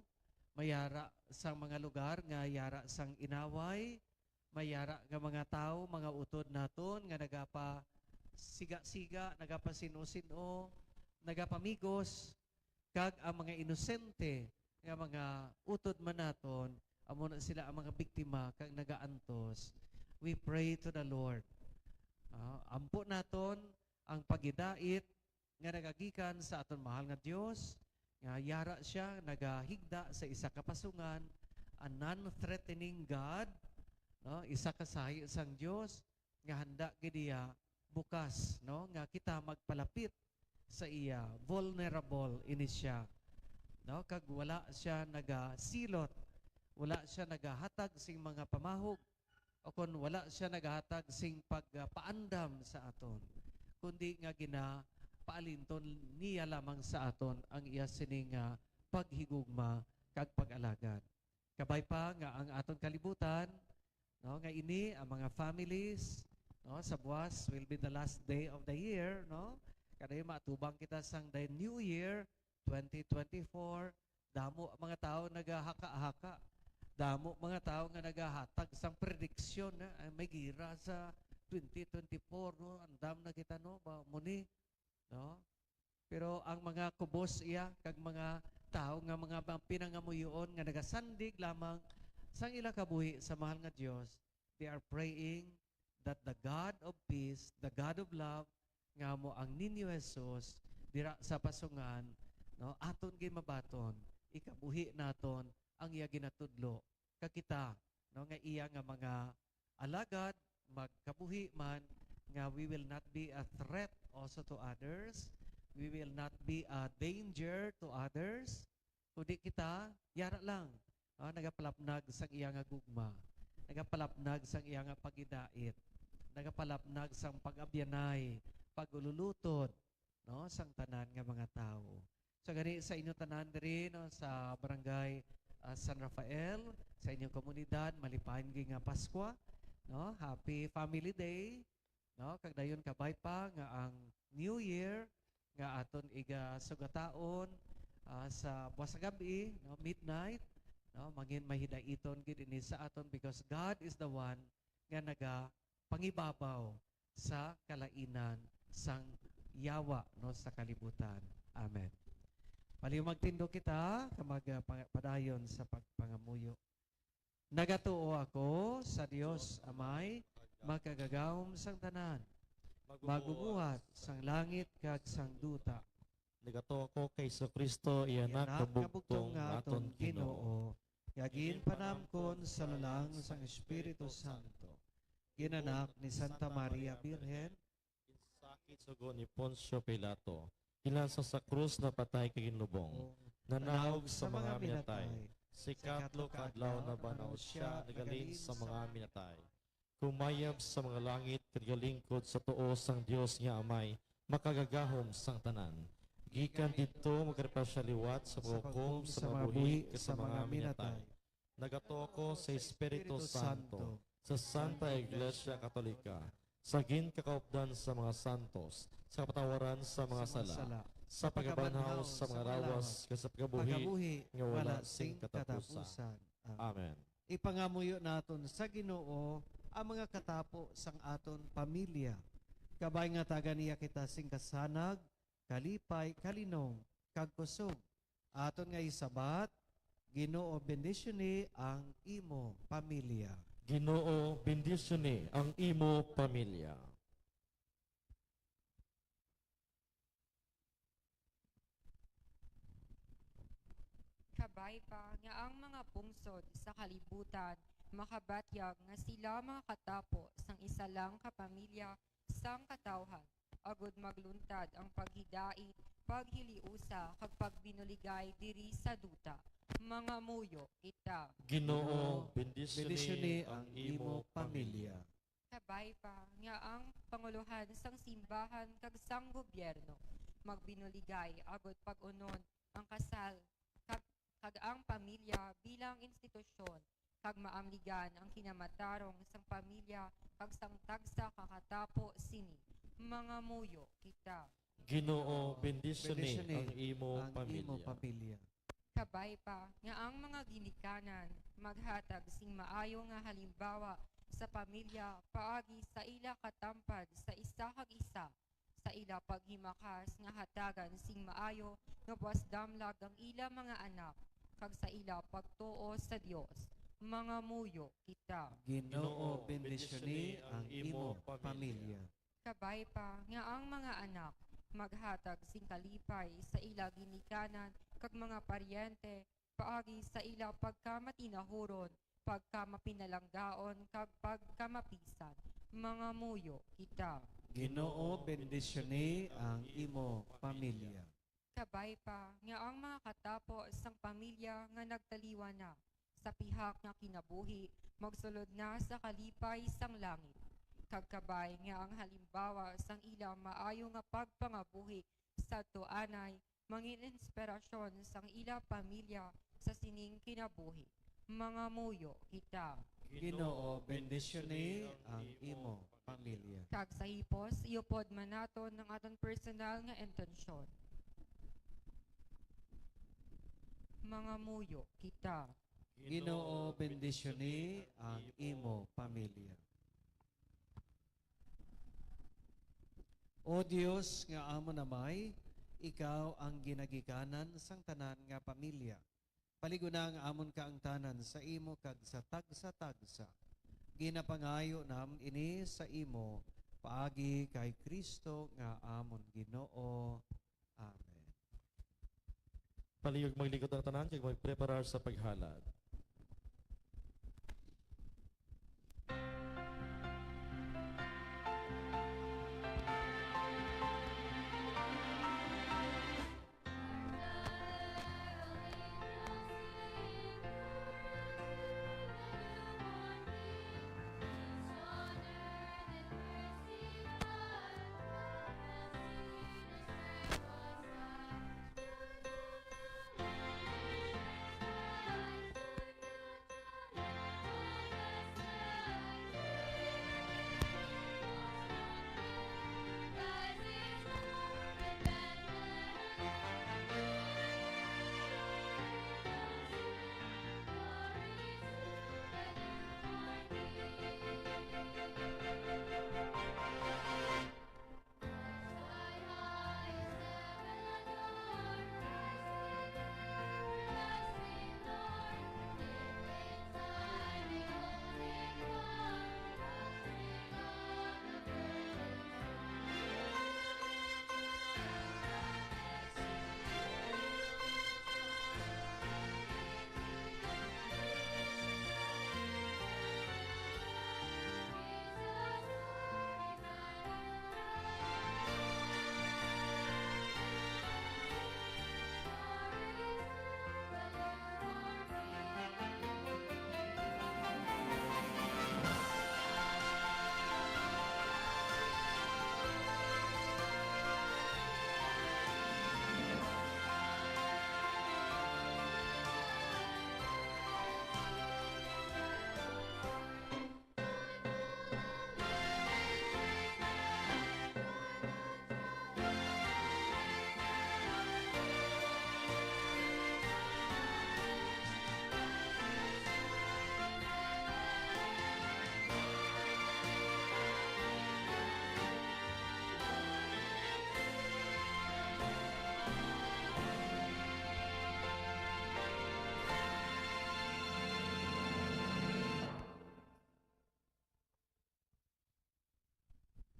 mayara sang mga lugar nga yara sang inaway, mayara nga mga tawo, mga utod naton nga nagapasiga-siga, nagapasino-sino, nagapamigos, kag ang mga inosente nga mga utod man naton, amo na sila ang mga biktima kag nagaantos. We pray to the Lord. Ah, ampo naton ang pagidait nga nagagikan sa aton mahal nga Dios, nga yara siya nagahigda sa isa ka pasungan, a non-threatening God, no? Isa ka sahi sang Dios nga handa gid iya bukas, no, nga kita magpalapit sa iya, vulnerable ini siya, no, kag wala siya nagasilot, wala siya nagahatag sing mga pamahog, o kon wala siya nagahatag sing pagpaandam sa aton, kundi nga ginapaalinton niya lamang sa aton ang iya sini nga paghigugma kag pag-alagad. Kabay pa nga ang aton kalibutan, no, nga ini ang mga families, no, sa buwas will be the last day of the year, no? Kadayon maatubang kita sang the New Year twenty twenty-four. Damo ang mga tawo nagahaka-haka. Damo mga tawo nga nagahatag sang prediksyon na, "Ay, may gira sa twenty twenty-four, no? Andam na kita, no? Ba, muni, no?" Pero ang mga kubos iya kag mga tawo nga mga, mga pinangamuyoon nga nagasandig lamang sang ila kabuhi sa mahal nga Dios, they are praying that the God of peace, the God of love, nga amo ang Niño Jesus, dira sa pasungan, no, aton gid mabaton, ikabuhi naton ang iya ginatudlo, kag kita, no, nga iya nga mga alagad, magkabuhi man, nga we will not be a threat also to others, we will not be a danger to others, kundi kita, yara lang, ah, nagapalapnag sang iya nga gugma, nagapalapnag sang iya nga pagidait, nagapalapnag sang pag-abyanay, pag-ululutod, no, sang tanan nga mga tawo. So gani sa inyo tanan diri, no, sa barangay, ah, San Rafael, sa inyong komunidad, malipayon gid nga Paskwa, no? Happy Family Day, no? Kag dayon kabay pa nga ang New Year nga aton igasugataon, ah, sa buwas sa gab-i, no, midnight, no, mangin mahidaiton gid ini sa aton because God is the one nga nagapangibabaw sa kalainan sang yawa, no, sa kalibutan. Amen. Palihog magtindog kita, kag mag-, ah, pang-, padayon sa pagpangamuyo. Nagatuo ako sa Dios Amay, Makagagahom sang tanan, Magbubuhat sang langit kag sang duta. Nagatuo ako kay Jesu-Cristo, iya Anak kabugtong nga aton Ginoo, nga ginpanamkon sa lalang sang Espiritu Santo, ginanak ni Santa Maria Birhen, ginsakit sugo ni Poncio Pilato, Kinasa sa krus, napatay kag ginlubong. Nanaog sa mga minatay. Sa ikatlo ka adlaw nabanaw sia, nagaling sa mga minatay. Kumayab sa mga langit, kag nagalingkod sa tuo sang Dios nga Amay, makagagahom sang tanan. Gikan didto, magkari pa sia liwat sa paghukom sa mga buhi kag sa mga minatay. Nagatuo ko sa Espiritu Santo, sa Santa Iglesia Katolika, sa ginkakaupdan sa mga santos, sa kapatawaran sa mga sala, sa pagkabanhaw sa mga lawas, kag sa pagkabuhi nga wala sing katapusan. Amen. Ipangamuyo naton sa Ginoo ang mga katapo sang aton pamilya. Kabay nga taga niya kita sing kasanag, kalipay, kalinom, kag kusog. Aton nga isabat, Ginoo, bendisyoni ang imo pamilya. Ginoo, bendisyoni ang imo pamilya. Kabay pa nga ang mga pungsod sa kalibutan makabatyag nga sila makakatapo sang isa lang ka pamilya sang katawhan, agud magluntad ang paghidait, paghiliusa, kag pagbinuligay diri sa duta. Mangamuyo kita. Ginoo, bendisyoni ang imo pamilya. Kabay pa nga ang pangulohan sang simbahan kag sang gobyerno magbinuligay agud pag-unon ang kasal kag, kag ang pamilya bilang institusyon, kag maamligan ang kinamatarong sang pamilya kag sang tagsa ka katapo sini. Mangamuyo kita. Ginoo, bendisyoni ang imo pamilya. Kabay pa nga ang mga ginikanan maghatag sing maayo nga halimbawa sa pamilya paagi sa ila katampad sa isa kag isa, sa ila paghimakas nga hatagan sing maayo nga buas-damlag ang ila mga anak, kag sa ila pagtuo sa Dios. Mangamuyo kita. Ginoo, bendisyoni ang imo pamilya. Kabay pa nga ang mga anak maghatag sing kalipay sa ila ginikanan kag mga paryente paagi sa ila pagkamatinahuron, pagkamapinalanggaon, kag pagkamapisan. Mangamuyo kita. Ginoo, bendisyoni ang imo pamilya. Kabay pa nga ang mga katapo sang pamilya nga nagtaliwan na sa pihak nga kinabuhi magsulod na sa kalipay sang langit, kag kabay nga ang halimbawa sang ila maayo nga pagpangabuhi sadto anay mangin-inspirasyon sang ila pamilya sa sining kinabuhi. Mangamuyo kita. Ginoo, bendisyoni ang imo pamilya. Kag sa hipos, iupod man naton ang aton personal nga intensyon. Mangamuyo kita. Ginoo, bendisyoni ang imo pamilya. O Dios nga amon Amay, ikaw ang ginagikanan sang tanan nga pamilya. Palig-ona ang amon kaangtanan sa imo kag sa tagsa-tagsa. Ginapangayo namon ini sa imo paagi kay Cristo nga amon Ginoo. Amen. Palihog maglingkod ang tanan kag magpreparar sa paghalad.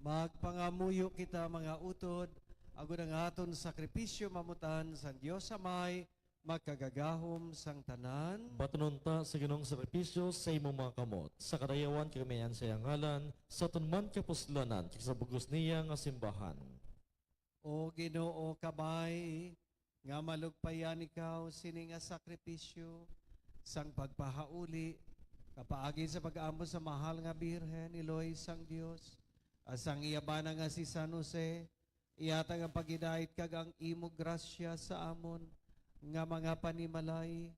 Magpangamuyo kita, mga utod, agod ang aton sakripisyo mamutan sang Dios Amay, makagagahom sang tanan. Batunon ta sa Ginoong sakripisyo sa imong mga kamot, sa kadayawan kag kamayan sa iyang ngalan, sa aton man kapuslanan, kag sa bug-os niya nga simbahan. O Ginoo, kamay nga malugpayan ikaw sini nga sakripisyo sang pagpahauli, kapaagi sa pag-amo sa mahal nga Birhen, iloy sang Dios, at sang iya bana nga si San Jose, ihatag ang paghidait kag ang imo grasya sa amon nga mga panimalay.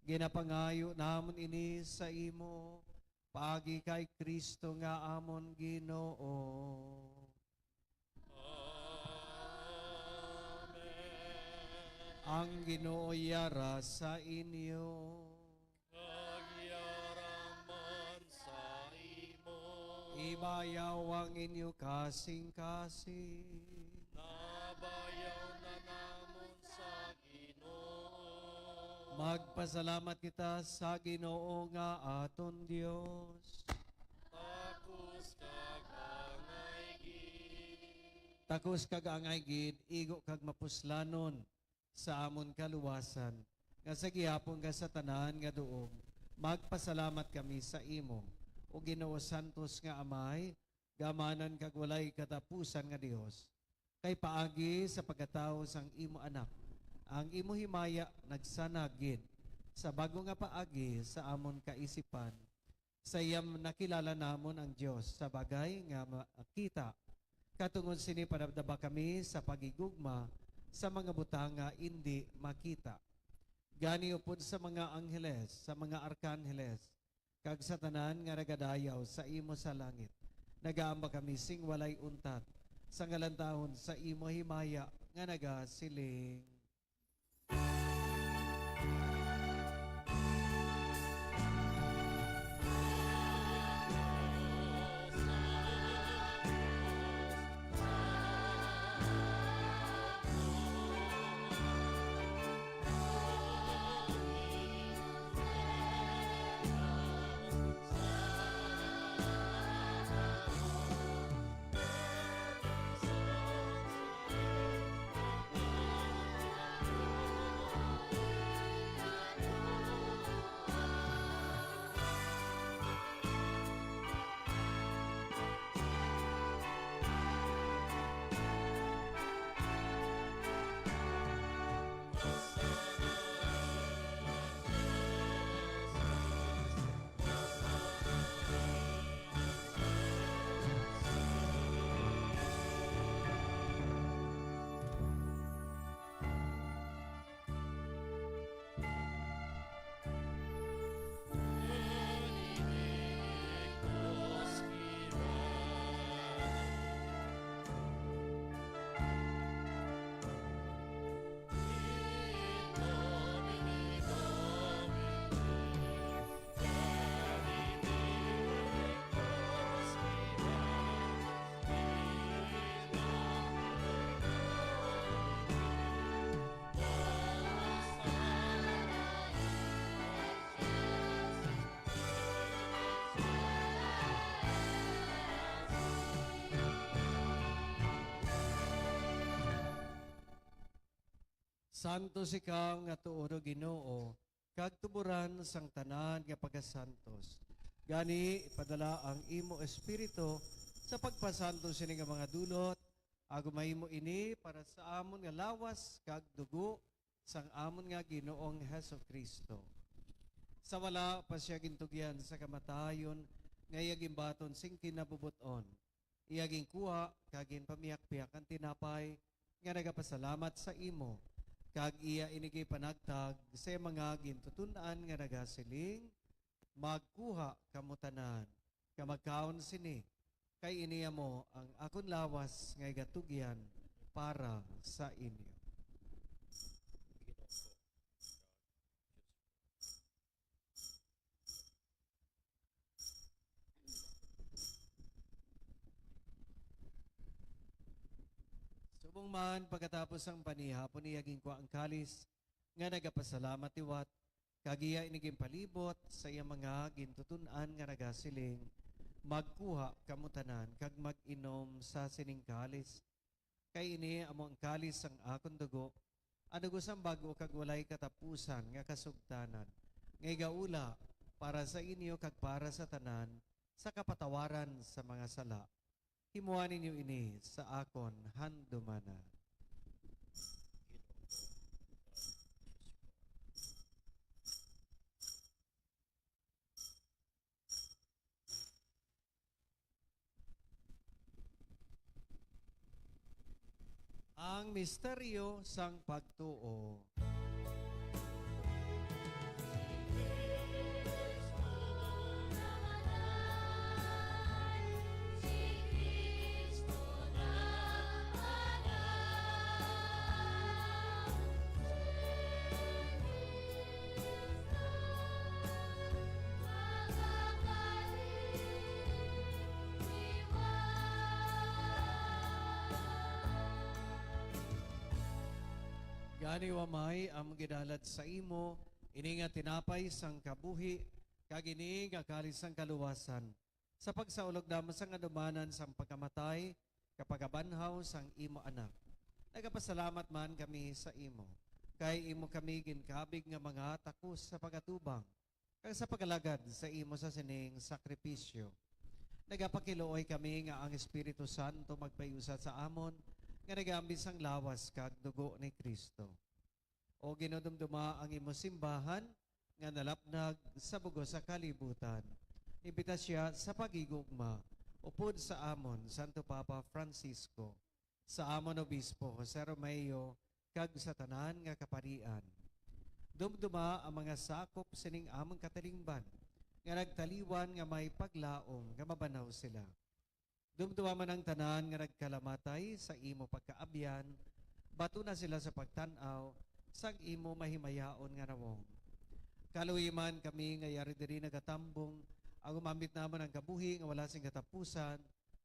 Ginapangayo namon ini sa imo, paagi kay Cristo nga amon Ginoo. Amen. Ang Ginoo yara sa inyo. Kag yara man sa imo. Ibayaw ang inyo kasing-kasing. Nabayaw na namon sa Ginoo. Magpasalamat kita sa Ginoo nga aton Dios. Takos kag angay gid. Takos kag angay gid, igo kag mapuslanon sa amon kaluwasan, nga sa gihapon nga sa tanan nga duog, magpasalamat kami sa imo, O Ginoo, santos nga Amay, gamanan kag walay katapusan nga Dios. Kay paagi sa pagkatawo sang imo Anak, ang imo himaya nagsanag gid sa bag-o nga paagi sa amon kaisipan. Sa iya nakilala namon ang Dios sa bagay nga makita. Katungod sini, panabdaba kami sa paghigugma sa mga butang nga indi makita. Gani, upod sa mga angheles, sa mga arkanheles, kag sa tanan nga nagadayaw sa imo sa langit, nagaamba kami sing walay untat sa nga lantahon sa imo himaya nga nagasiling: Santos ikaw nga tuod, O Ginoo, kag tuboran sang tanan nga pagkasantos. Gani, ipadala ang imo Espiritu sa pagpasantos sini nga mga dulot, agod mahimo ini para sa amon nga lawas kag dugo sang amon nga Ginoong Jesu-Cristo. Sa wala pa sia gintugyan sa kamatayon, nga iya ginbaton sing kinabubot-on, iya ginkuha kag ginpamihak-pihak ang tinapay nga nagapasalamat sa imo, kag iya ini ginpanagtag sa iya mga gintuton-an nga nagasiling: "Magkuha kamo tanan, kag magkaon sini, kay ini amo ang akon lawas nga igatugyan para sa inyo." Subong man, pagkatapos sang panihapon, iya ginkwa ang kalis nga nagapasalamat liwat, kag iya ini ginpalibot sa iya mga gintuton-an nga nagasiling: Magkuha kamo tanan kag mag-inom sa sining kalis, kay ini amo ang kalis sang akon dugo, ang dugo sang bag-o kag walay katapusan nga kasugtanan, nga igaula para sa inyo kag para sa tanan sa kapatawaran sa mga sala. Himuha ninyo ini sa akon handumanan. Ang misteryo sang pagtuo. Gani, O Amay, amon gidalad sa imo ini nga tinapay sang kabuhi kag ini nga kalis sang kaluwasan, sa pagsaulog namon sang adumanan sang pagkamatay kag pagkabanhaw sang imo Anak. Nagapasalamat man kami sa imo, kay imo kami ginkabig nga mga takos sa pag-atubang kag sa pag-alagad sa imo sa sining sakripisyo. Nagapakiluoy kami nga ang Espiritu Santo magpahiusa sa amon nga nagaambit sang lawas kag dugo ni Cristo. O Ginoo, dumduma ang imo simbahan nga nalapnag sa bug-os sa kalibutan. Imbita sia sa paghigugma upod sa amon Santo Papa Francisco, sa amon Obispo Jose Romeo, kag sa tanan nga kaparian. Dumduma ang mga sakop sining amon katilingban nga nagtaliwan nga may paglaom nga mabanhaw sila. Dumduma man ang tanan nga nagkalamatay sa imo pagkaabyan, batuna sila sa pagtan-aw sang imo mahimayaon nga nawong. Kaluy man kami nga yari diri nagatambong, ang umambit namon ang kabuhi nga wala sing katapusan,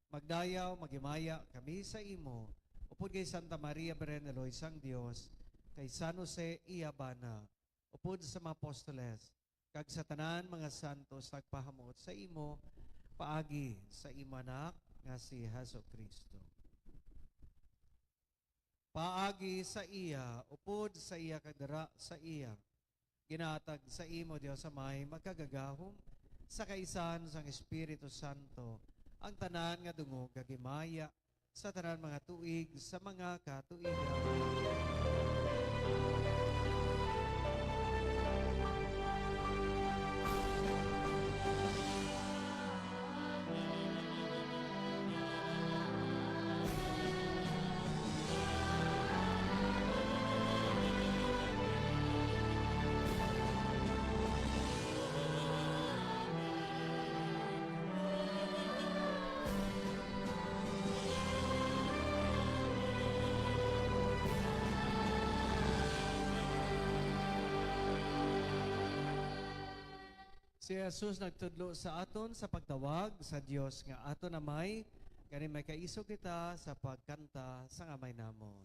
magdayaw, maghimaya kami sa imo, upod kay Santa Maria, Birhen nga Loy sang Dios, kay San Jose, iya bana, upod sa mga apostoles, kag sa tanan mga santos nagpahamot sa imo, paagi sa imo Anak nga si Jesu-Cristo. Paagi sa iya, upod sa iya, kag dira sa iya, ginatag sa imo, Dios Amay, magkagagahom, sa kaisahan sang Espiritu Santo, ang tanan nga dungog kag himaya sa tanan mga tuig, sa mga katuigan. Si Jesus nagtudlo sa aton sa pagtawag sa Dios nga aton Amay, gani may kaisog kita sa pagkanta sang Amay namon.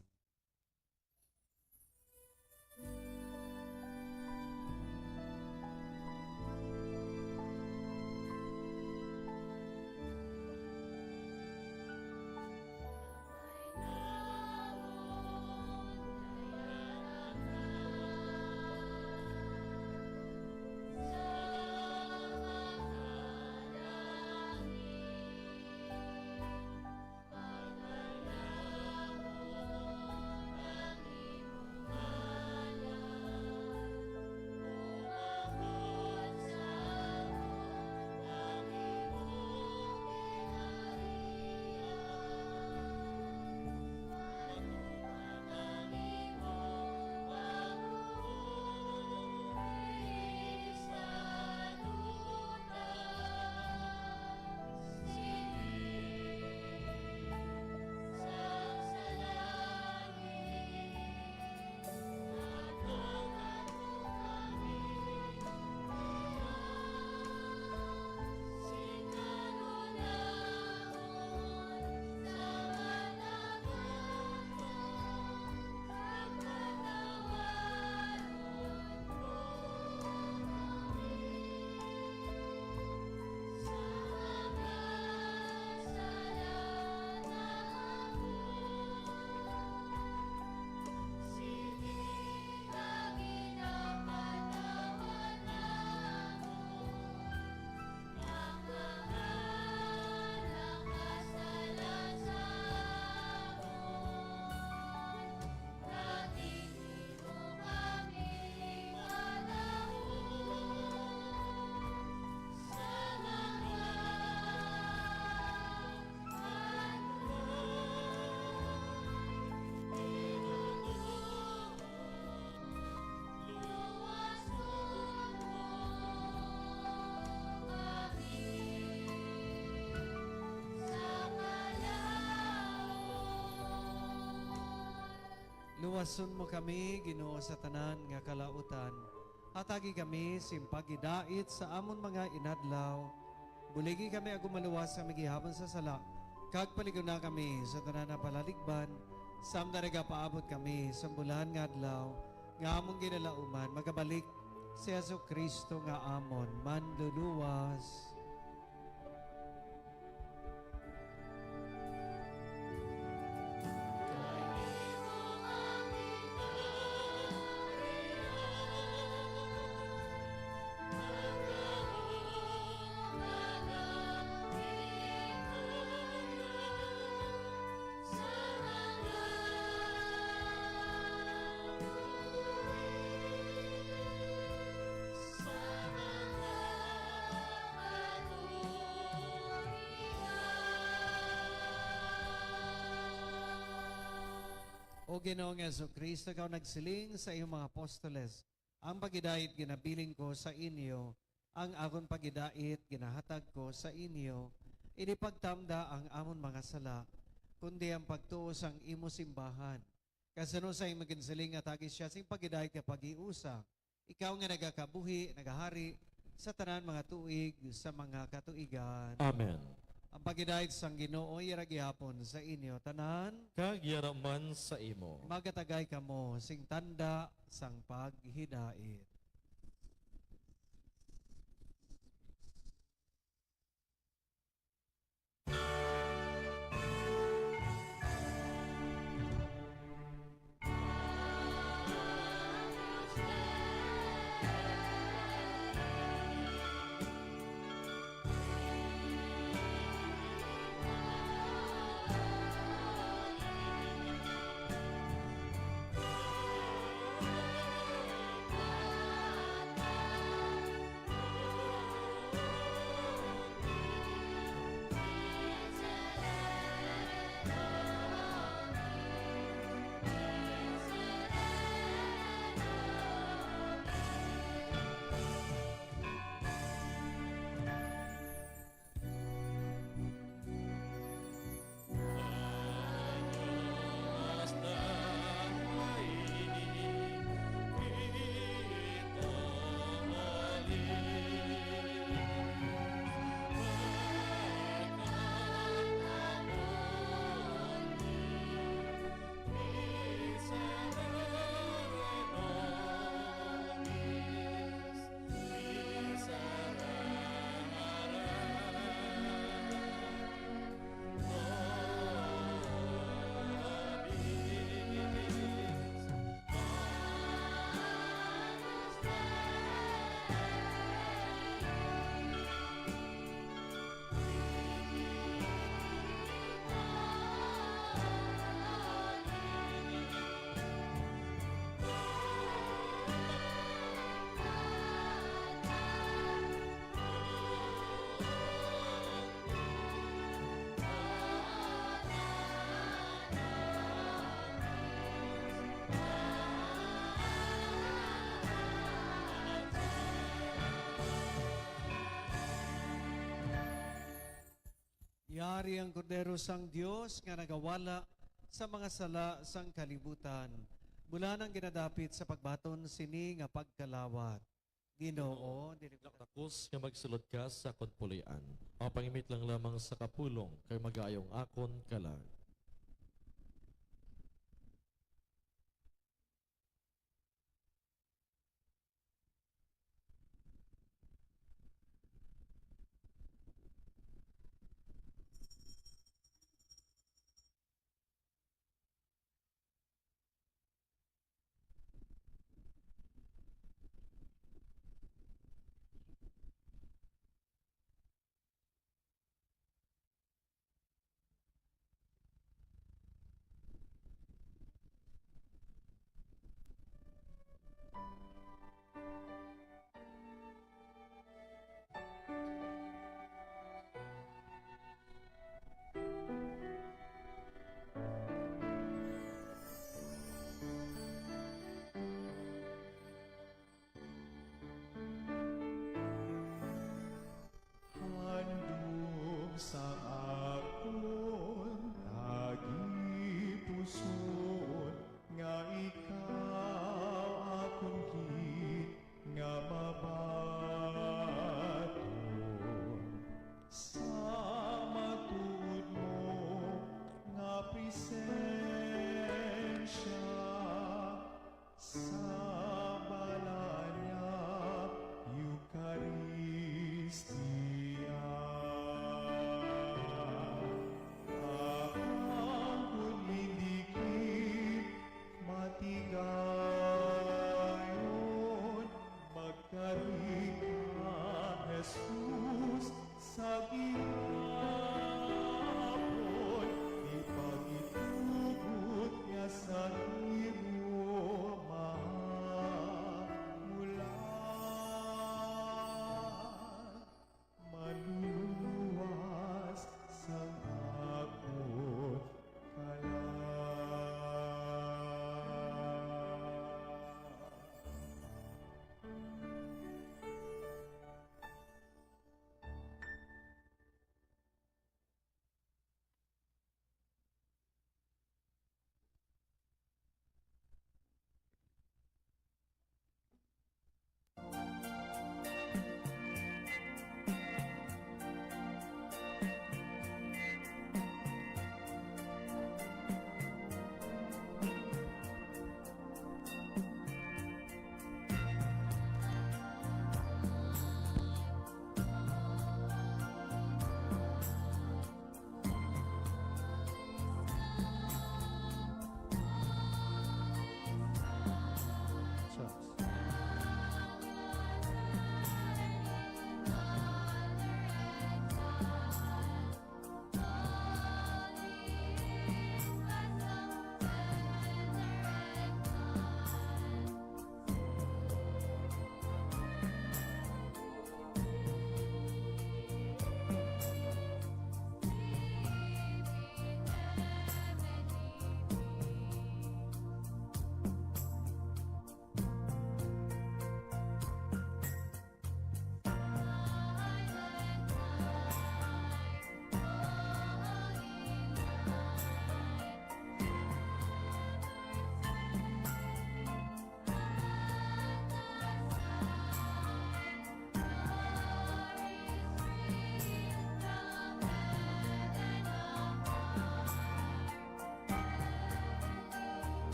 Pasun mo kami, Ginoo, sa tanan nga kalautan. Hatagi kami sing paghidait sa amon mga inadlaw. Buligi kami agud maluwas sa magihapon sa sala, kag palig-una kami sa tanan nga palaligban, samtang nagapaabot kami sa bulahan nga adlaw nga amon ginalauman. Magabalik si Jesu-Cristo nga amon Manluluwas. O Ginoong Jesu-Cristo, ikaw nagsiling sa iyong mga apostoles, "Ang paghidait ginabilin ko sa inyo, ang akon paghidait ginahatag ko sa inyo. Indi pagtamda ang amon mga sala, kundi ang pagtuo sang imo simbahan." Kasuno sa imo ginsiling, hatagi sia sing paghidait nga paghiusa, ikaw nga nagakabuhi, nagahari sa tanan mga tuig sa mga katuigan. Amen. Ang paghidait sang Ginoo yara gihapon sa inyo tanan. Kag yara man sa imo. Magatagay kamo sing tanda sang paghidait. Yari ang Kordero sang Dios nga nagawala sa mga sala sang kalibutan. Bulahan ang ginadapit sa pagbaton sini nga pagkalawat. Ginoo, dili ko dakos nga magsulod ka sa akon puloy-an. Mapangimit lang lamang sa kapulong kay magaayo ang akon kalag. Handom sa akon tagipusoon nga Ari ka, Jesus, sa gihapon, ipangitugot niya sa imo mahamulan. Maluluwas sang akon kalag.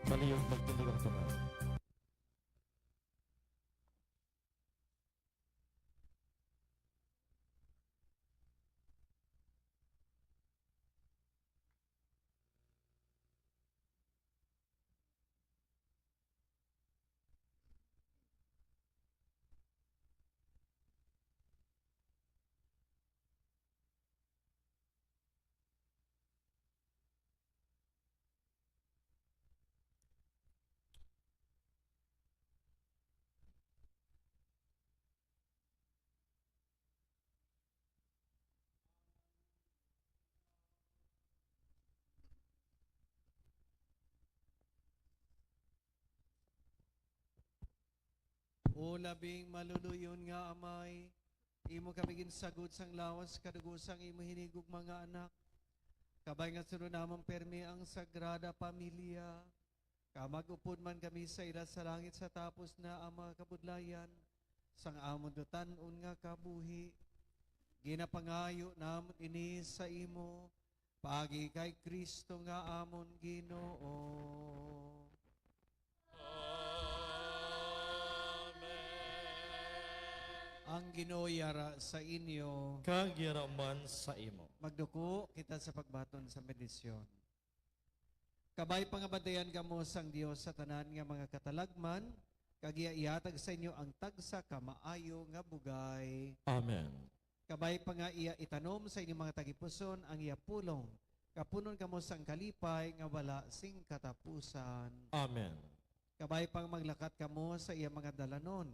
Maliog, magtindog ang tanan. O labing maluluyon nga Amay, imo kami ginsagod sang lawas kag dugo sang imo hinigugma nga Anak. Kabay nga sunod namon pirme ang Sagrada Familia, kag mag-upod man kami sa ila sa langit sa tapos na ang mga kabudlayan sang amon dutan-on nga kabuhi. Ginapangayo namon ini sa imo, paagi kay Cristo nga amon Ginoo. Amen. Ang Ginoo yara sa inyo. Kag yara man sa imo. Magduko kita sa pagbaton sa bendisyon. Kabay pangabantayan kamo sang Dios sa tanan nga mga katalagman, kag iya ihatag sa inyo ang tagsa ka maayo nga bugay. Amen. Kabay pa nga iya itanom sa inyong mga tagipuson ang iya pulong, kapunon kamo sang kalipay nga wala sing katapusan. Amen. Kabay pang maglakat kamo sa iya mga dalanon,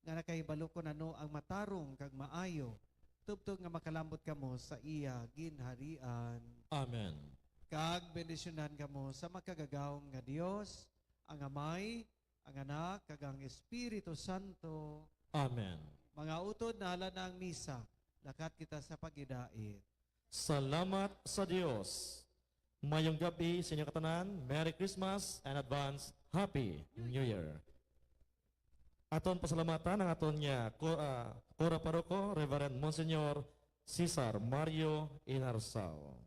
nga nakahibalo kon ano ang matarong kag maayo, tubtob nga makalambot kamo sa iya ginharian. Amen. Kag bendisyonan kamo sa makagagahom nga Dios, ang Amay, ang Anak, kag ang Espiritu Santo. Amen. Mga utod, nahala na ang misa. Lakat kita sa pagidait. Salamat sa Dios. Mayong gabi sa inyo katanan. Merry Christmas and advance Happy New Year. Aton pasalamatan ang aton nga ko, ah, Kora Paroko, Reverend Monsignor Cesar Mario Inarsao.